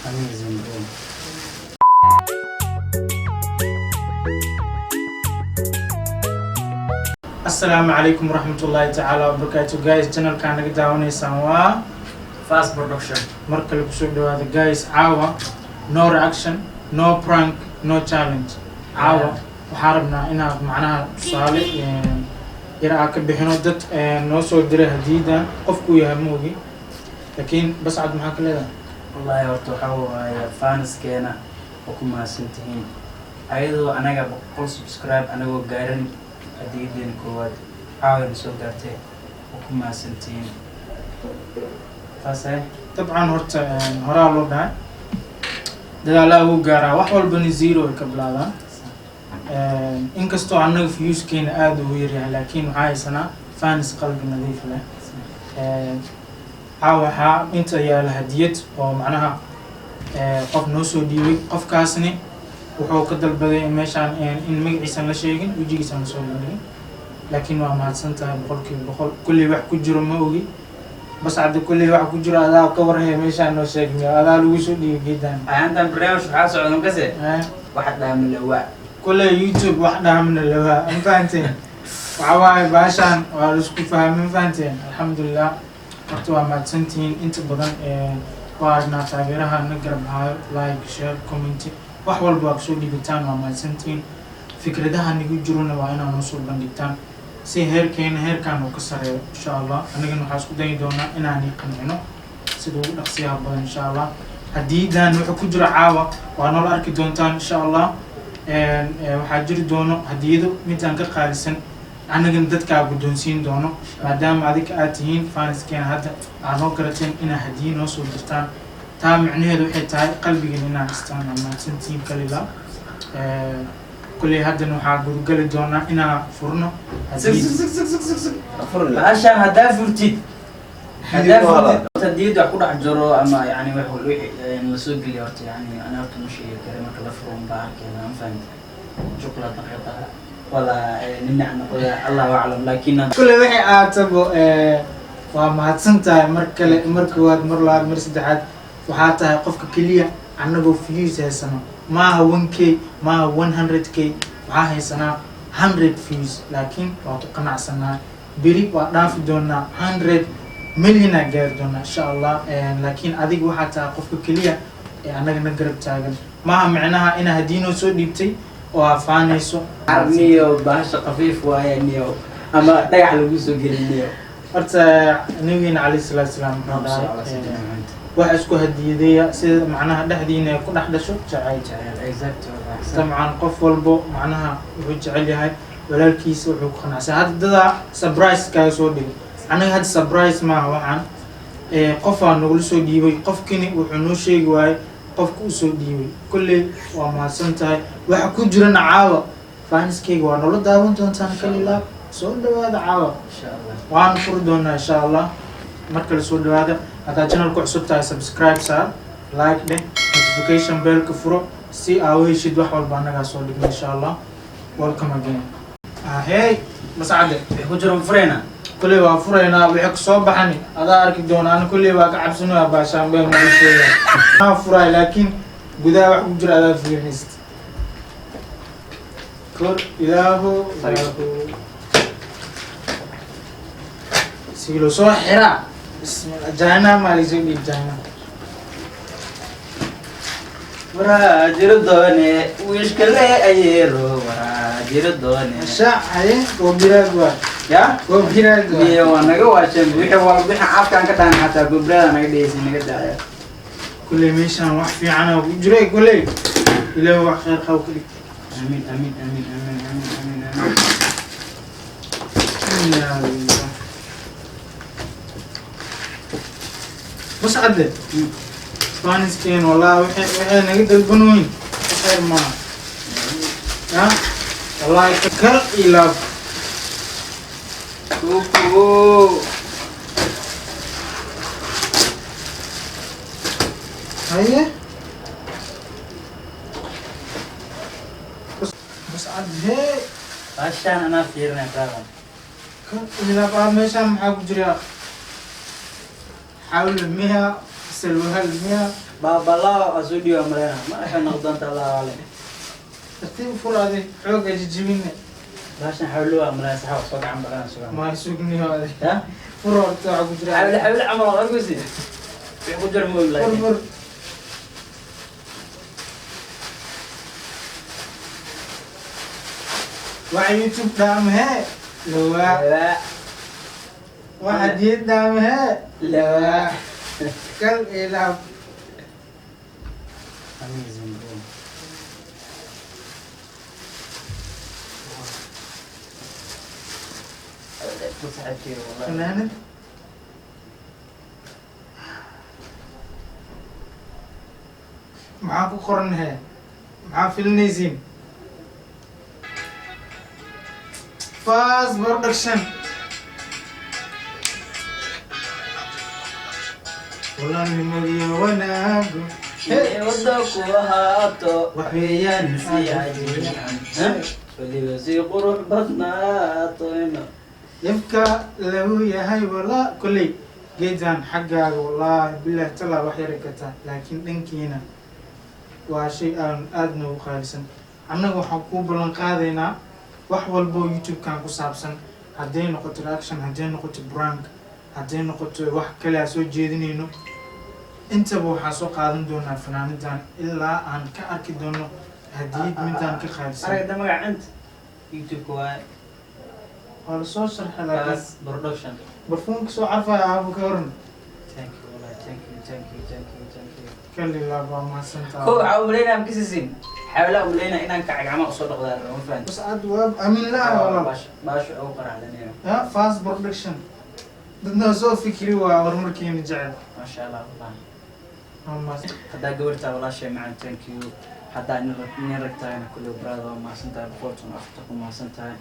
Amazing, bro. Asalaamu calaykum waraxmatullaahi tacaala wabarakaatu. Guys, channelkaa naga daawanaysaan waa Fast Production. Mar kale kusoo dhawaada, guys. Caawa no reaction, no prank, no challenge. Caawa waxaa rabnaa inaad macnaha tusaale yar aa ka bixino dad noo soo diray hadiyadan. Qofkuu yahay ma ogi, laakiin Bascad, maxaa ka leedahay? Wallaahi horta waxaa waaye, fanskeena oo ku mahadsan tihiin, ayadoo anaga 100 subscribe anagoo gaaran, hadiyadeena koowaad caawina soo gaartay oo ku mahadsan tihiin taase. Dabcan horta horaa loo dhahay, dadaalaha wuu gaaraa, wax walbana zero ay ka bilaabaan. Inkastoo annaga viewskeena aada ugu yaryahay, laakiin waxaa haysanaa fans qalbi nadiif leh. Caawa waxaa inta yaala hadiyad oo macnaha qof noo soo dhiibay. Qofkaasni wuxuu ka dalbaday in meeshaan in magaciisan la sheegin, wejigiisan lasoo bandhigin, laakiin waa mahadsan tahay 100%. Kulley wax ku jiro ma ogi. Bas cadda, kulley wax ku jiro adaa ka warhaya, meeshaan noo sheegmi, adaa lagu soo dhiibay geedaan. Ayaantan barnaamij waxaa socda makase waxa dhaama lawaa. Kulley YouTube wax dhaamna lawaa, ma fahanteen? Waxa waaye, baashaan waa laisku fahmay, ma fahanteen? Alxamdulilah, horta waa mahadsantihiin. Inta badan waa aragnaa taageeraha na garab haayo, like, share, comment, wax walba waa kasoo dhiibataan. Waa mahadsantihiin. Fikradaha nagu jirona waa inaa noo soo bandhigtaan si heerkeena heerkaan uu ka sareeyo, insha Allah. Annagana waxaa isku dayi doonaa inaani qancino sida ugu dhaqsiyaha badan, insha Allah. Hadiidan wuxuu ku jiro caawa waa noola arki doontaan, insha Allah. Waxaa jiri doono hadiyado midaan ka qaalisan, annagana dadkaa guddoonsiin doono, maadaama adika aad tihiin fanskeena. Hadda aad noo garateen inaa hadiye noo soo dirtaan, taa micnaheedu waxay tahay qalbigan inaa dhistaan. Waa mahadsantihiin kalila. Kulley haddana waxaa gudgali doonaa inaa furno hadiyad. Bahashaan haddaa furtid hadiyad wax ku dhex jiro ama yani wax wixii la soo geliyo, horta yani ana horta ma sheegi kara. Marka la furo unbaa arkeena, ma fahamta? Chocolate noqota wala ninac noqda, Allahu aclam, laakiin kulley waxay ahaatabo, waa mahadsan tahay mar kale, mar koowaad, mar labaad, mar saddexaad. Waxaa tahay qofka keliya annagoo views haysano. Maaha 1K, maaha 100K, waxaa haysanaa 100 views, laakiin waa ku qanacsanaa. Beri waa dhaafi doonaa, 100 millionaa gaari doonaa, insha Allah. Laakiin adiga waxaa tahay qofka keliya ee annaga na garab taagan. Maaha micnaha inaa haddii noo soo dhiibtay oo afaanayso. Niyo bahasha khafiif waaye niyo, ama dhagax lagu soo gelin niyo. Horta nabigeena calayhi salaatu salaam wuxuu dhahay, wax isku hadiyadeeya sida macnaha dhexdiina ay ku dhex dhasho jacayl. Dabcan qof walbo macnaha wuxuu jecel yahay walaalkiisa, wuxuu ku qanacsan. Hadda dadaa surprise kaaga soo dhigay, annaga hadda surprise maaha. Waxaan qofaa nagula soo dhiibay, qofkini wuxuu noo sheegi waayey qofka usoo dhiibay. Kolley waa mahadsan tahay. Waxa ku jirana caawa fanskeyga waa noola daawan doontaan. Kalilaa soo dhawaada caawa. Insha Allah. Waan furi doonaa, insha Allah. Mar kale soo dhawaada. Haddaad channelku cusub tahay, subscribe saar, like dheh, notification bellka furo si aa u heshid wax walba annagaa soo dhigno, insha Allah. Welcome again. Ahey, Mascade. Wixii ku jiro ma furayna? Kulley waa furaynaa. Wixii kusoo baxani adaa arki doona. Ana kulley waa ka cabsanaya, baashaan been magu sheegay maa furaay, laakiin gudaha wax ku jira adaa fiirinaysid. Kor ilaaho, ilaaho, siilo soo xiraa. Bismillah, jaana maa laysoo dhiib jaana. Waraa jiro doone wiishkale ayeero, waraa jiro doone. Shaac haye, goobiraag waa. Ya. Goobiraag waa. Miyo waa naga waasheen wixii wal wixii afkaan ka dhahan, xataa gobraada naga dhigaysa, naga daaya. Kulley meeshaan wax fiicana ku jiray. Kulley ilaahu wax khayr qabo ka dhig. Amiin, amiin, amiin, amiin, amiin, amiin, amiin. Inaa lillaah. Mascade, fansken wallahi waxay naga dalbanoyin khayr maaha ya. Wallahi kal ilaab. Kuku. Haye Mascad, hee. Baashaan anaa fiirinaya taaban. Kal ilaab ah. Meeshaan maxaa ku jira? Xawla miya? Salwahal miya? Baabalaaw asoo dhiiba maleyna, ma waxay noqon doontaa, Allah aclam. Tartiib fur adi, xooga jijibine. Baashan xawlo waa maleyna, saxa soo gacan baqana sugan. Ma sugniyo adi. Ya. Fur horta, waxa ku jira. Xawlo xawlo camal oo arkaysi wixii ku jira mooy Fur. Laakiin Fur. Waxa YouTube dhaamahee lawaa. Lawaa. Waxa diyad dhaamahee lawaa. Kal ilaab. Amazing, bro. Saaxiibkeyga wallahi. Fanaanad. Maxaa ku qoran hee? Maxaa filinaysiin? Fast Production. Walaalnimadiyo wanaagu. Inay waddo ku ahaato. Wax weeyaan. Si cajiiban, weliba si qurux badnaato ino. Ifka lagu yahay walaa kolley geedan xaggaaga, wallaahi bilahi talaa, wax yara kataa, laakiin dhankiina waa shay aan aada noogu qaalisan. Annaga waxaan kuu ballan qaadaynaa wax walba oo YouTube-kan ku saabsan, hadday noqoto reaction, hadday noqoto prank, hadday noqoto wax kale aan soo jeedinayno, intaba waxaan soo qaadan doonaa fanaanidan ilaa aan ka arki doono hadiyad midaan ka qaalisan. Aragda magaca inta YouTube-ka waaye. Waa lasoo sharxay laakiin. Fast Production. Barfuunka soo carfaya aabu ka horan. Thank you wallahi, thank you, thank you, thank you, thank you. Kalilaa, waa mahadsantaa. Ko waxaa umaleynaya makasisin xawlaa umaleynaya inaan kac gacmaha usoo dhaqdaa, ma fahanti? Bas aad waa aamin la walaal. Baash baash ugu qaraxdanaya. Ha, Fast Production dadna soo fikri, waa horumarkeena jecel. Maasha Allah wallahi. Waa mahadsan. Haddaa gabartaa walaashay macaan, thank you. Haddaa nin rag tahayna, kulli brother, waa mahadsan tahay, 114 ku mahadsan tahay.